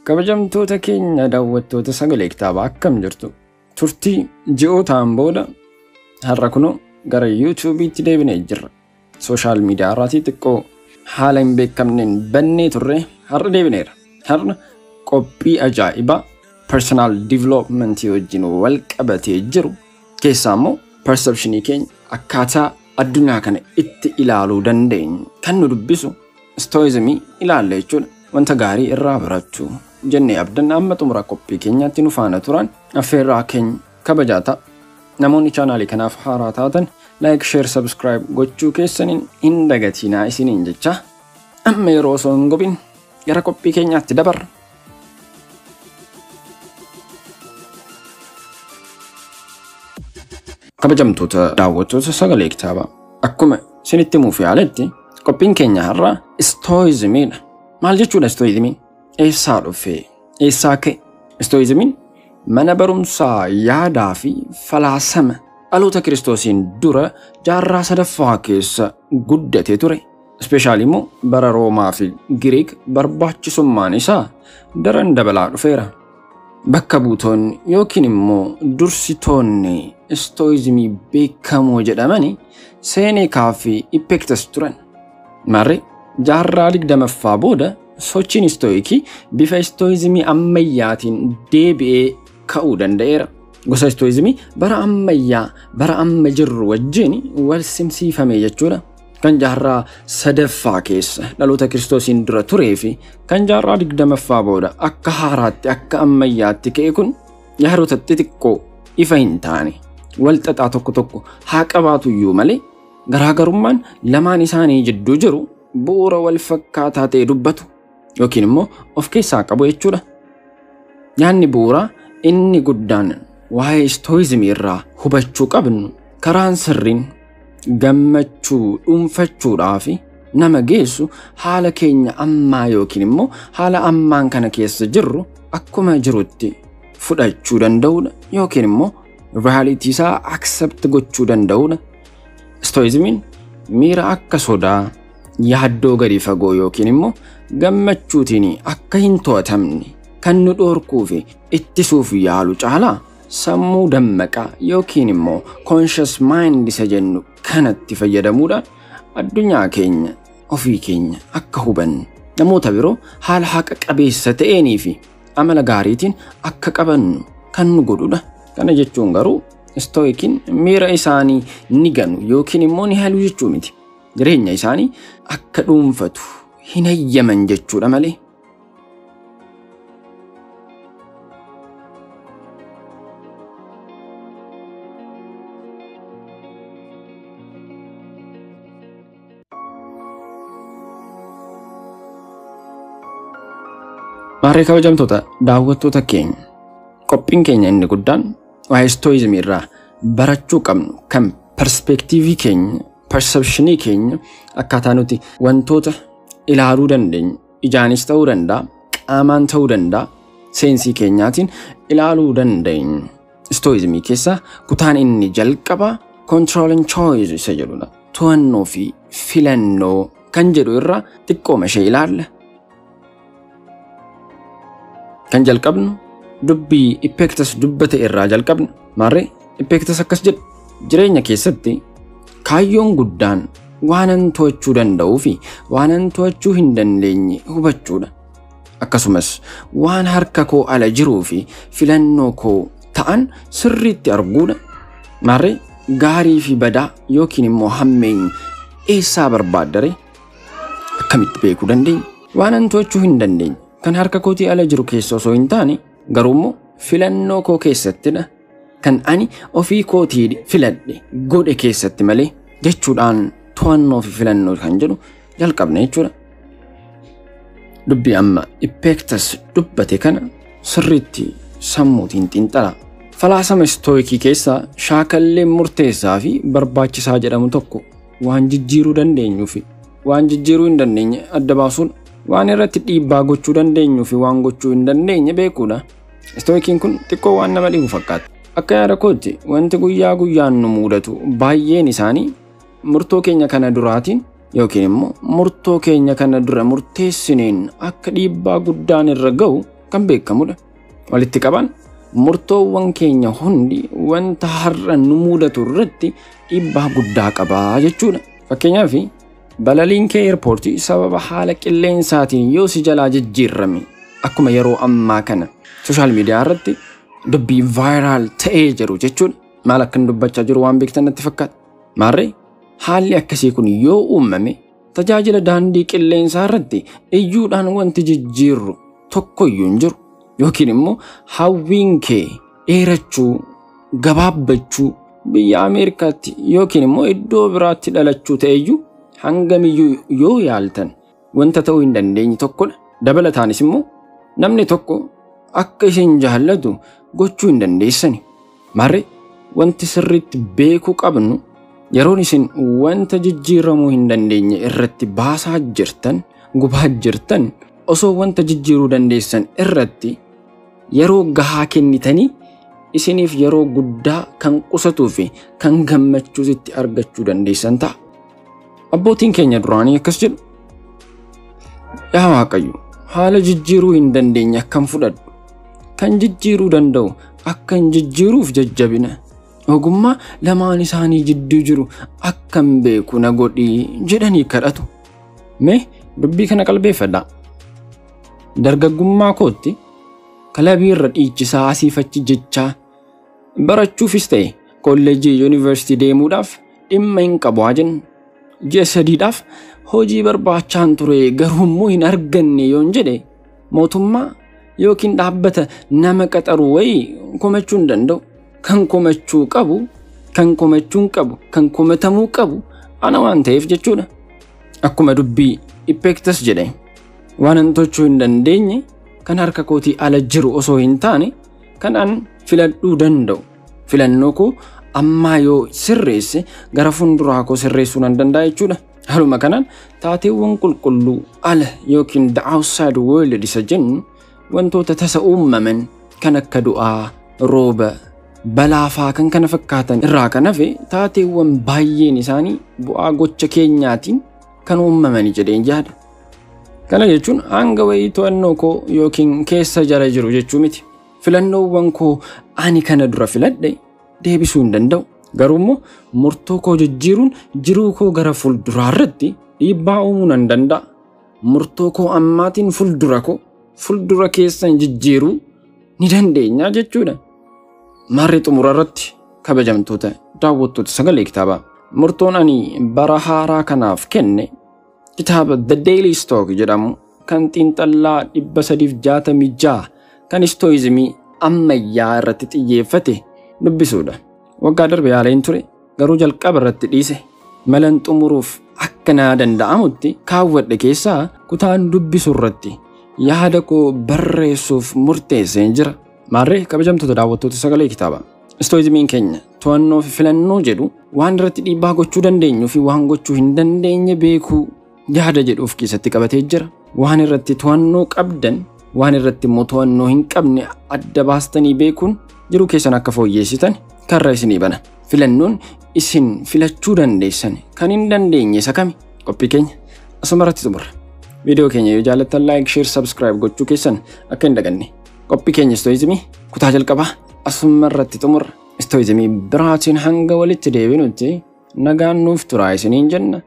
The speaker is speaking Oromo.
Kabajamtoota keenya daawwattoota sagalee kitaabaa akkam jirtu? Turtii ji'ootaan booda har'a kunoo gara YouTube'tti deebinee jirra. Sooshaal miidiyaa irraatii xiqqoo haala hin beekamneen bannee turre har'a deebineera. Har'a qophii ajaa'ibaa personal development wajjin wal qabatee jiru keessaa immoo perceptionii keenya akkaataa addunyaa kana itti ilaaluu dandeenyu kan nu dubbisu stoicismii ilaalla jechuudha. Wanta gaarii irraa barachuu jennee abdanna amma xumura qophii keenyaatti nu faana turan affeerraa keenya kabajaa ta'a. Namoonni chaanaalii kanaaf haaraa taatan like, share, subscribe gochuu keessaniin hin dagatinaa isiniin jecha amma yeroo osoo hin gubin gara qophii keenyaatti dabarra. Kabajamtoota daawwattoota sagalee kitaabaa akkuma isinitti himuuf yaaletti qophiin keenya har'a stoicismiidha. Maal jechuudha stoicismiin? Eessaa dhufe? Eessaa ka'e? Stoicismiin mana barumsaa yaadaa fi falaasama dhaloota Kiristoosiin dura jaarraa sadaffaa keessa guddatee ture. Ispeeshaalii immoo bara Roomaa fi Giriik barbaachisummaan isaa daran dabalaa dhufeera. Bakka buutonni yookiin immoo dursitoonni stoicismii beekamoo jedhamani Seeneekaa fi Epictetus turan. Maarree jaarraa 20ffaa booda sochiin istoikii bifa istoizimii ammayyaatiin deebi'ee ka'uu danda'eera. Gosa istoizimii bara ammayyaa bara amma jirru wajjin wal simsiifame jechuudha. Kan jaarraa sadaffaa keessa dhaloota Kiristoosiin dura turee fi kan jaarraa 20ffaa booda akka haaraatti akka ammayyaatti ka'e kun yaadota xixiqqoo ifa hin taane wal xaxaa tokko tokko haa qabaatu iyyuu malee garaagarummaan lamaan isaanii jidduu jiru bu'uura wal fakkaataa ta'e dubbatu yookiin immoo of keessaa qabu jechuudha. Yaadni bu'uuraa inni guddaan waa'ee istoizimii irraa hubachuu qabnu karaan sirriin gammachuu dhuunfachuudhaaf nama geessu haala keenya ammaa yookiin immoo haala ammaan kana keessa jirru akkuma jirutti fudhachuu danda'uudha yookiin immoo realitii isaa accept gochuu danda'uudha. Stoizimiin miira akka sodaa, yaaddoo gadi fagoo yookiin immoo gammachuutiin akka hin to'atamne kan nu dhorkuu fi ittisuuf yaalu caalaa sammuu dammaqaa yookiin immoo conscious mind isa jennu kanatti fayyadamuudhaan addunyaa keenya ofii keenya akka hubannu namoota biroo haala haqa qabeessa ta'eenii fi amala gaariitiin akka qabannu kan nu godhudha. Kana jechuun garuu stoikiin miira isaanii ni ganu yookiin immoo ni halu jechuu miti. Jireenya isaanii akka dhuunfatu hin hayyaman jechuudha malee. Maarree kabajamtoota daawwattoota keenya qophiin keenya inni guddaan waa'ee stoizimii irraa barachuu qabnu kan perspeektiivii keenya perceptionii keenya akkaataa nuti wantoota ilaaluu dandeenyu ijaanis ta'uu danda'a qaamaan ta'uu danda'a seensii keenyaatiin ilaaluu dandeenyu. Stoizimii keessaa kutaan inni jalqabaa controlling choice isa jedhudha. To'annoo fi filannoo kan jedhu irraa xiqqooma ishee ilaalla. Kan jalqabnu dubbii Epictetus dubbate irraa jalqabna. Maarree Epictetus akkas jedha. Jireenya keessatti kaayyoon guddaan waanan to'achuu danda'uu fi waanan to'achuu hin dandeenye hubachuudha. Akkasumas waan harka koo ala jiruu fi filannoo koo ta'an sirriitti arguudha. Maarree gaarii fi badaa yookiin immoo hammeenya eessaa barbaaddare akkamitti beekuu dandeenya? Waanan to'achuu hin dandeenye kan harka kootii ala jiru keessa osoo hin taane garuu immoo filannoo koo keessattidha. Kan ani ofii kootii filadhe godhe keessatti malee jechuudhaan to'annoo fi filannoo kan jedhu jalqabne jechuudha. Dubbii amma Epictetus dubbate kana sirriitti sammuutiin xiinxalaa. Falaasama istoikii keessaa shaakalleen murteessaa fi barbaachisaa jedhamu tokko waan jijjiiruu dandeenyuu fi waan jijjiiruu hin dandeenye adda baasuun waan irratti dhiibbaa gochuu dandeenyuu fi waan gochuu hin dandeenye beekuudha. Istoikiin kun xiqqoo waan nama dhibu fakkaata. Akka yaada kootti wanti guyyaa guyyaan nu mudatu baay'een isaanii murtoo keenya kana duraatiin yookiin immoo murtoo keenya kana dura murteessineen akka dhiibbaa guddaan irra ga'u kan beekamudha. Walitti qabaan murtoowwan keenya hundi wanta har'a nu mudatu irratti dhiibbaa guddaa qabaa jechuudha. Fakkeenyaaf balaliin kee eerpoortii sababa haala qilleensaatiin yoo si jalaa jijjiirame akkuma yeroo ammaa kana sooshaal miidiyaa irratti dubbii vaayiraal ta'ee jiru jechuudha. Maal akkan dubbachaa jiru waan beektan natti fakkaata. Maarree haalli akkasii kun yoo uumame tajaajila daandii qilleensaa irratti iyyuudhaan wanti jijjiirru tokkoyyuu hin jiru. Yookiin immoo hawwiin kee dheerachuu, gabaabbachuu, biyya Ameerikaatti yookiin immoo iddoo biraatti dhalachuu ta'eyyuu hangamiyyuu yoo yaaltan wanta ta'uu hin dandeenye tokkodha. Dabalataanis immoo namni tokko akka isin jaallatu gochuu hin dandeessani. Maarree wanti sirriitti beekuu qabnu yeroon isin wanta jijjiiramuu hin dandeenye irratti baasaa jirtan, gubaa jirtan osoo wanta jijjiiruu dandeessan irratti yeroo gahaa kennitanii isiniif yeroo guddaa kan qusatuu fi kan gammachuusitti argachuu dandeessan ta'a. Abbootiin keenya duraanii akkas jedhu. Yaa Waaqayyo, haala jijjiiruu hin dandeenye akkam fudhadhu. Kan jijjiiruu danda'u akkan jijjiiruuf jajjabina. Ogummaa lamaan isaanii jidduu jiru akkan beeku na godhii jedhanii kadhatu. Mee dubbii kana qalbeeffadhaa. Dargaggummaa kootti kilabii irra dhiichisaa asiif achi jechaa barachuufis ta'e kolleejjii yuunivarsiitii deemuudhaaf dhimma hin qabu haa jennu. Ji'a sadiidhaaf hojii barbaachaan ture garuu immoo hin arganne yoon jedhe mootummaa yookiin dhaabbata nama qaxaru wayii komachuu hin danda'u. Kan komachuu qabu, kan komachuu hin qabu, kan komatamuu qabu ana waan ta'eef jechuudha. Akkuma dubbii Epictetus jedhe waan an tochuu hin dandeenye kan harka kootii ala jiru osoo hin taane kan an filadhuu danda'u. Filannoo koo ammaa yoo sirreesse gara fuulduraa koo sirreessuu nan danda'a jechuudha. Haaluma kanaan taateewwan qulqulluu ala yookiin the outside world isa jennu wantoota tasa uumaman kan akka du'aa, rooba, balaafaa kan kana fakkaatan irraa kan hafe taateewwan baay'een isaanii bu'aa gocha keenyaatiin kan uumamani jedheen yaada. Kana jechuun hanga wayii to'annoo koo yookiin keessa jala jiru jechuu miti. Filannoowwan koo ani kana dura filadhe deebisuu hin danda'u. Garuu immoo murtoo koo jijjiiruun jiruu koo gara fuulduraa irratti dhiibbaa uumuu nan danda'a. Murtoo koo ammaatiin fuuldura koo fuuldura keessan jijjiiruu ni dandeenya jechuudha. Maarree xumura irratti kabajamtoota daawwattoota sagalee kitaabaa. Murtoon ani bara haaraa kanaaf kenne kitaaba The Daily Stoic jedhamu kan xiinxallaa 366 kan istooyizimii ammayyaa irratti xiyyeeffate dubbisuudha. Waggaa darbe yaaleen ture garuu jalqaba irratti dhiise. Malan xumuruuf akka naa danda'amutti kaawwadhe keessaa kutaan dubbisu irratti yaada koo barreessuuf murteesseen jira. Maarree kabajamtoota daawwattoota sagalee kitaabaa. Istooyizimiin keenya to'annoo fi filannoo jedhu waan irratti dhiibbaa gochuu dandeenyuu fi waan gochuu hin dandeenye beekuu yaada jedhu of keessatti qabatee jira. Waan irratti to'annoo qabdan, waan irratti immoo to'annoo hin qabne adda baastanii beekuun jiruu keessan akka fooyyeessitan karra isinii bana. Filannoon isin filachuu dandeessan kan hin dandeenye isa kami? Qophii keenya asuma irratti xumurra. Viidiyoo keenya yoo jaallattan like, share, subscribe gochuu keessan akka hin daganne. Qophii keenya istooyizimii kutaa jalqabaa asuma irratti xumurra. Istooyizimii biraatiin hanga walitti deebinutti nagaan nuuf turaa isiniin jenna.